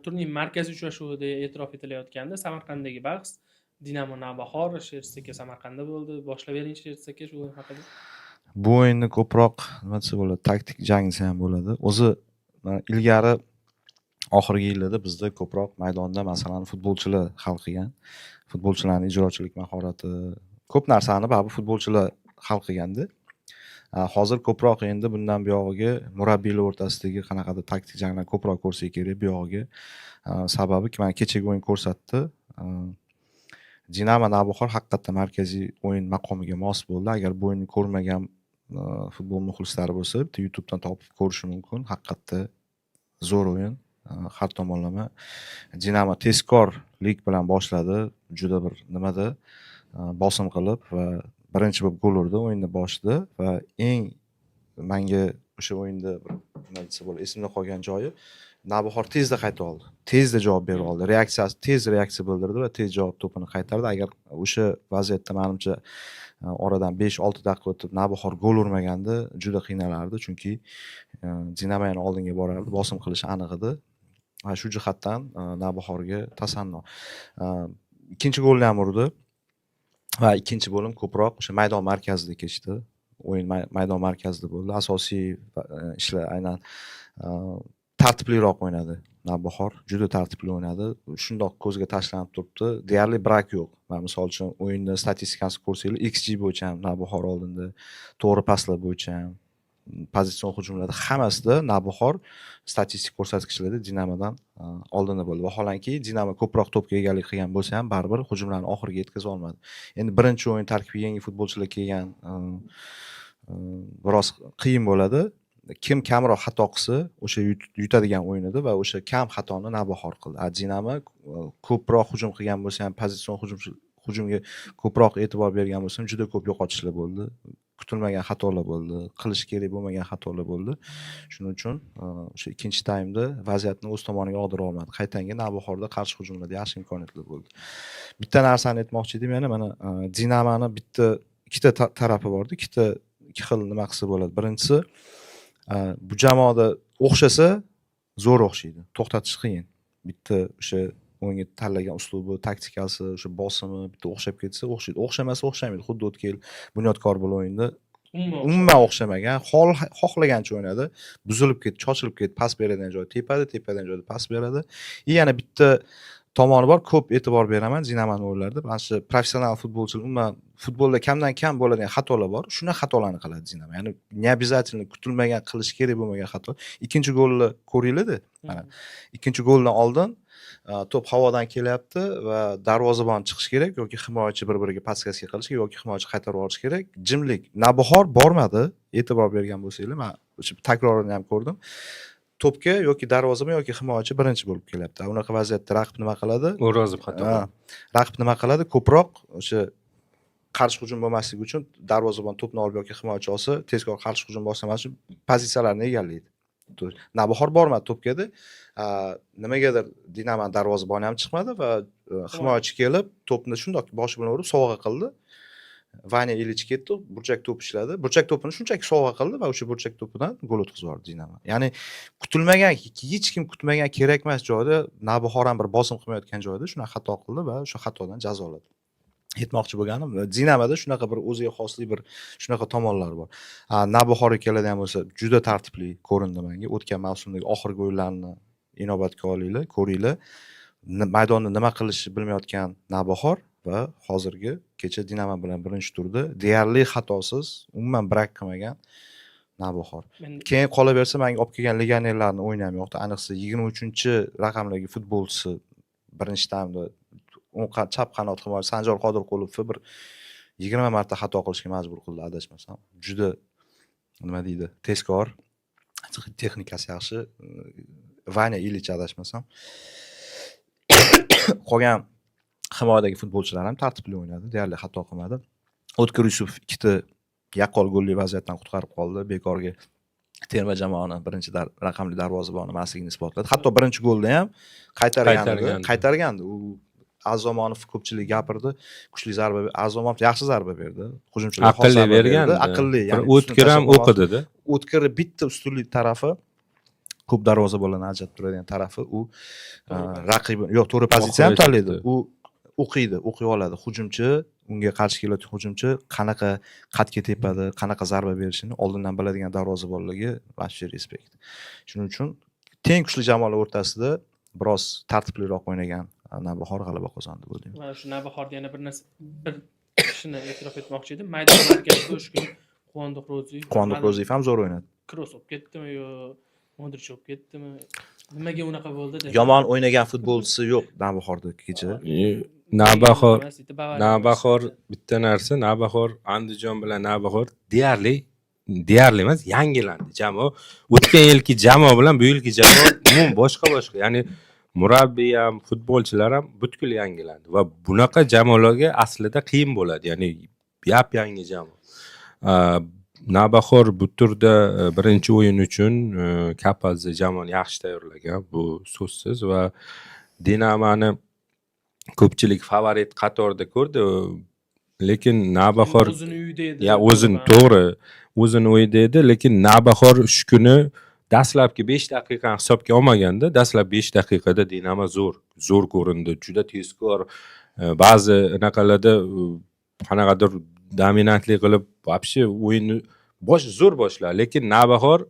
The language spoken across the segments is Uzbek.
Turnir markaziy uchrashuvi deya e'tirof etilayotgandi. Samarqanddagi bahs, Dinamo Navbahor, Sherzod aka Samarqandda bo'ldi. Boshlab bering, Sherzod aka, shu o'yin haqida. Bu o'yinni ko'proq, nima desa bo'ladi, taktik jang desa ham bo'ladi. O'zi ilgari, oxirgi yillarda bizda ko'proq maydonda masalani futbolchilar hal qilgan. Futbolchilarni ijrochilik mahorati, ko'p narsani baribir futbolchilar hal qilganda. Hozir ko'proq endi bundan buyog'iga murabbiylar o'rtasidagi qanaqadir taktik janglar ko'proq ko'rsak kerak bu yog'iga. Sababi mana kechagi o'yin ko'rsatdi. Dinamo Navbahor haqiqatdan markaziy o'yin maqomiga mos bo'ldi. Agar bu o'yinni ko'rmagan futbol muxlislari bo'lsa, bitta YouTubedan topib ko'rishi mumkin. Haqiqatda zo'r o'yin. Har tomonlama. Dinamo tezkorlik bilan boshladi. Juda bir nimada bosim qilib va birinchi bo'lib gol urdi o'yinni boshida. Va eng manga o'sha o'yinda bir, nima desa bo'ladi, esimda qolgan joyi, Navbahor tezda qayta oldi. Tezda javob bera oldi. Reaksiyasi, tez reaksiya bildirdi va tez javob to'pini qaytardi. Agar o'sha vaziyatda, manimcha, oradan 5-6 daqiqa o'tib Navbahor gol urmaganda, juda qiynalardi, chunki Dinamo yana oldinga borardi, bosim qilishi aniq edi. Va shu jihatdan Navbahorga tasanno. Ikkinchi golni ham urdi va ikkinchi bo'lim ko'proq o'sha maydon markazida kechdi. O'yin maydon markazida bo'ldi. Asosiy ishlar aynan tartibliroq o'ynadi Navbahor, juda tartibli o'ynadi. Shundoq ko'zga tashlanib turibdi. Deyarli brak yo'q. Mana, misol uchun, o'yinni statistikasini ko'rsanglar, XG bo'yicha ham Navbahor oldinda, to'g'ri paslar bo'yicha ham, pozitsion hujumlarda, hammasida Navbahor statistik ko'rsatkichlarda Dinamodan oldinda bo'ldi. Vaholanki, Dinamo ko'proq to'pga egalik qilgan bo'lsa ham, baribir hujumlarni oxiriga yetkaza olmadi. Endi birinchi o'yin, tarkibga yangi futbolchilar kelgan, biroz qiyin bo'ladi. Kim kamroq xato qilsa, o'sha yutadigan o'yin edi va o'sha kam xatoni Navbahor qildi. A Dinamo ko'proq hujum qilgan bo'lsa ham, pozitsion hujumga ko'proq e'tibor bergan bo'lsa ham, juda ko'p yo'qotishlar bo'ldi. Kutilmagan xatolar bo'ldi, qilish kerak bo'lmagan xatolar bo'ldi. Shuning uchun o'sha ikkinchi taymda vaziyatni o'z tomoniga og'dira olmadi. Qaytanga Navbahorda qarshi hujumlarda yaxshi imkoniyatlar bo'ldi. Bitta narsani aytmoqchi edim yana, mana Dinamoni bitta ikkita tarafi borda, ikkita ikki xil nima qilsa bo'ladi. Birinchisi, bu jamoada o'xshasa, zo'r o'xshaydi. To'xtatish qiyin. Bitta o'sha o'yinga tanlagan uslubi, taktikasi, o'sha bosimi bitta o'xshab ketsa, o'xshaydi. O'xshamasa, o'xshamaydi. Xuddi o'tgan yil Bunyodkor bilan o'yinda Umuman umuman o'xshamagan. Xohlagancha o'ynadi. Buzilib ketdi, chochilib ketdi, pas beradigan joyda tepadi, tepadigan joyda pas beradi. И yana bitta tomoni bor, ko'p e'tibor beraman Dinamoni o'yinlarida. Mana shu professional futbolchilar umuman futbolda kamdan kam bo'ladigan xatolar bor. Shunaqa xatolarni qiladi Dinamo. Ya'ni не обязательно kutilmagan, qilish kerak bo'lmagan xato. Ikkinchi golni ko'ringlar-da. Mana, ikkinchi goldan oldin to'p havodan kelyapti va darvozabon chiqishi kerak yoki himoyachi bir-biriga подсказка qilishi kerak yoki himoyachi qaytarib yuborishi kerak. Jimlik. Navbahor bormadi. E'tibor bergan bo'lsanglar, men o'sha takrorini ham ko'rdim. To'pga yoki darvozabon yoki himoyachi birinchi bo'lib kelyapti. Unaqa vaziyatda raqib nima qiladi? O'rozov xato. Ha, raqib nima qiladi? Ko'proq o'sha qarshi hujum bo'lmasligi uchun darvozabon to'pni olib yoki himoyachi olsa, tezkor qarshi hujum boshlamas uchun pozitsiyalarni egallaydi. Navbahor bormadi to'pgada. Nimagadir Dinamo darvozaboni ham chiqmadi va himoyachi kelib to'pni shundoq boshi bilan urib sovg'a qildi. Vanya Ilich ketdi, burchak to'p ishladi. Burchak to'pini shunchaki sovg'a qildi va o'sha burchak to'pidan gol o'tkazib yubordi Dinamo. Ya'ni kutilmagan, hech kim kutmagan, kerak emas joyda, Navbahor ham bir bosim qilmayotgan joyda shunaqa xato qildi va o'sha xatodan jazoladi. Aytmoqchi bo'lganim, Dinamoda shunaqa bir o'ziga xoslik, bir shunaqa tomonlari bor. Navbahorga keladigan bo'lsa, juda tartibli ko'rindi menga. O'tgan mavsumdagi oxirgi o'yinlarni inobatga olinglar, ko'ringlar. Maydonda nima qilishni bilmayotgan Navbahor va hozirgi kecha Dinamo bilan birinchi turda deyarli xatosiz, umuman brak qilmagan Navbahor. Keyin qolaversa, menga olib kelgan legionerlarni o'yini ham yoqdi. Ayniqsa 23-raqamdagi futbolchisi birinchi taymda o'ng chap qanot himoyachi Sanjar Qodirqulovni bir 20 marta xato qilishga majbur qildi, adashmasam. Juda, nima deydi, tezkor, texnikasi yaxshi. Vanya Ilich, adashmasam. Qolgan himoyadagi futbolchilar ham tartibli o'ynadi, deyarli xato qilmadi. O'tkir Yusupov ikkita yaqqol golli vaziyatdan qutqarib qoldi. Bekorga terma jamoani birinchi raqamli darvozaboni emasligini isbotladi. Hatto birinchi golda ham qaytargan edi, Qaytargandi. Qaytargandi. U Azomonov, ko'pchilik gapirdi. Kuchli zarba, Azomonov yaxshi zarba berdi. Hujumchilar xos Aqlli zarba berdi. bergandi. Aqlli, Bir ya'ni O'tkir ham ustun tashlab o'qidida. O'tkirni bitta ustunlik tarafi Ko'p darvozabonlarni ajrab turadigan tarafi u To'g'ri. Raqibi yo'q, to'g'ri pozitsiya ham Oxiri tanlaydi. chiqdi. U o'qiydi, o'qiy oladi. Hujumchi, unga qarshi kelayotgan hujumchi qanaqa qatga tepadi, qanaqa zarba berishini oldindan biladigan darvozabonlarga вообще респект. Shuning uchun teng kuchli jamoalar o'rtasida biroz tartibliroq o'ynagan Navbahor g'alaba qozondi deb o'ylayman. Mana shu Navbahorda yana bir narsa, bir ishini e'tirof etmoqchi edim. Maydon markazida o'sha kuni Quvondiq Ro'ziyev Quvondiq Ro'ziyev ham zo'r o'ynadi. Kroos olib ketdimi yo Modrich olib ketdimi, nimaga unaqa bo'ldi deb. Yomon o'ynagan futbolchisi yo'q Navbahorda kecha. Navbahor Emas edi, Bavariya Navbahor emas edi. Bitta narsa, Navbahor, Andijon bilan Navbahor deyarli emas, yangilandi jamoa. O'tgan yilgi jamoa bilan bu yilgi jamoa umuman boshqa boshqa, ya'ni murabbiy ham, futbolchilar ham butkul yangilandi va bunaqa jamoalarga aslida qiyin bo'ladi, ya'ni yap yangi jamoa. Navbahor bu turda birinchi o'yin uchun Kapadze jamoani yaxshi tayyorlagan, bu so'zsiz, va Dinamoni ko'pchilik favorit qatorida ko'rdi, lekin Navbahor o'zini uyida edi. Ya, o'zini, to'g'ri, o'zini uyida edi, lekin Navbahor shu kuni dastlabki 5 daqiqani hisobga olmaganda, dastlab 5 daqiqada Dinamo zo'r zo'r ko'rindi, juda tezkor, ba'zi anaqalarda qanaqadir dominantlik qilib, вообще o'yinni zo'r boshladi, lekin Navbahor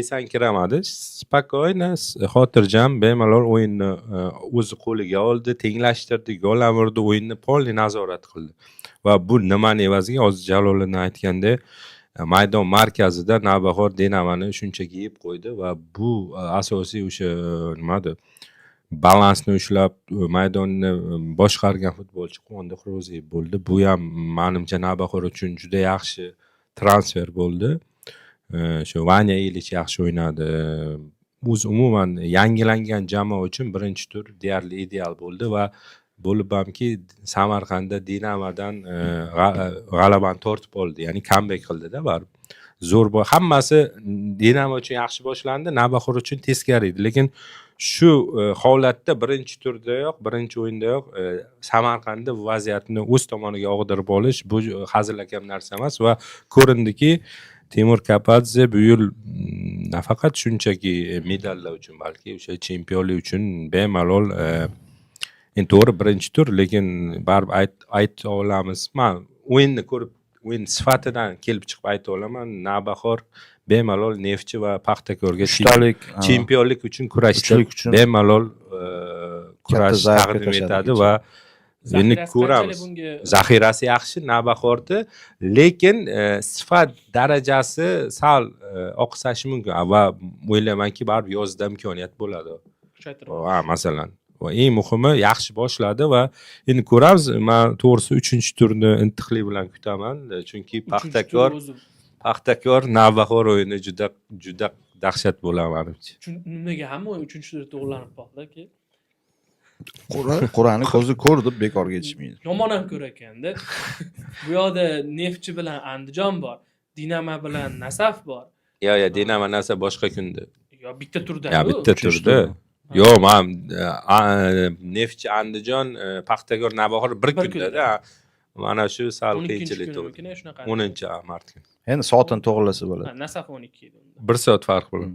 esankiramadi, спокойно, xotirjam, bemalol o'yinni o'zi qo'liga oldi, tenglashtirdi, gol ham urdi, o'yinni полный nazorat qildi va bu nimani evaziga, hozir Jaloliddin aytgandek, maydon markazida Navbahor Dinamoni shunchaki yeb qo'ydi va bu asosiy o'sha nimadir balansni ushlab, maydonni boshqargan futbolchi Quvondiq Ro'ziyev bo'ldi. Bu ham manimcha Navbahor uchun juda yaxshi transfer bo'ldi. Shu Vanya Ilich yaxshi o'ynadi. O'zi umuman yangilangan jamoa uchun birinchi tur deyarli ideal bo'ldi va bo'lib hamki Samarqandda Dinamodan g'alabani tortib oldi, ya'ni comeback qildida baribir. Zo'r, hammasi Dinamo uchun yaxshi boshlandi, Navbahor uchun teskari edi, lekin shu holatda birinchi turdayoq, birinchi o'yindayoq Samarqandda bu vaziyatni o'z tomoniga og'dirib olish bu hazilakam narsa emas va ko'rindiki, Timur Kapadze bu yil nafaqat shunchaki medallar uchun, balki o'sha chempionlik uchun bemalol, endi to'g'ri, birinchi tur, lekin baribir ayta olamiz, man o'yinni ko'rib, o'yin sifatidan kelib chiqib ayta olaman, Navbahor bemalol Neftchi va Paxtakorga Uchtalik chempionlik uchun kurashda Uchlik uchun bemalol kurash zaifga taqdim tashladi etadi kecha. va endi Zaxirasi ko'ramiz. qanchalik bunga Zaxirasi yaxshi Navbahorda, lekin sifat darajasi sal oqsashi mumkin va o'ylaymanki, baribir yozda imkoniyat bo'ladi. Kuchaytirib. Ha, masalan, va eng muhimi, yaxshi boshladi va endi ko'ramiz. Man to'g'risi uchinchi turni intiqlik bilan kutaman, chunki Uchinchi tur Paxtakor Navbahor o'yini juda juda dahshat bo'ladi manimcha. Nimaga hamma uchinchi tur to'g'rilanib qoldi-ki? Qur'ani ko'zi ko'r deb bekorga aytishmaydi. Yomon ham ko'r ekanda. Bu yoqda Neftchi bilan Andijon bor, Dinamo bilan Nasaf bor. Yo, Dinamo Nasaf boshqa kunda. Yo, bitta turda. Ya, bitta Uchinchi turda. tur. Yo'q, man Neftchi Andijon, Paxtakor Navbahor bir Bir kunda-da. Mana shu sal 12 qiyinchilik tug'di. kunimikin, shunaqa. 10-mart kuni. Endi soatini to'g'irlasa bo'ladi. Ha, Nasaf 12 edi unda. Bir soat farq bilan.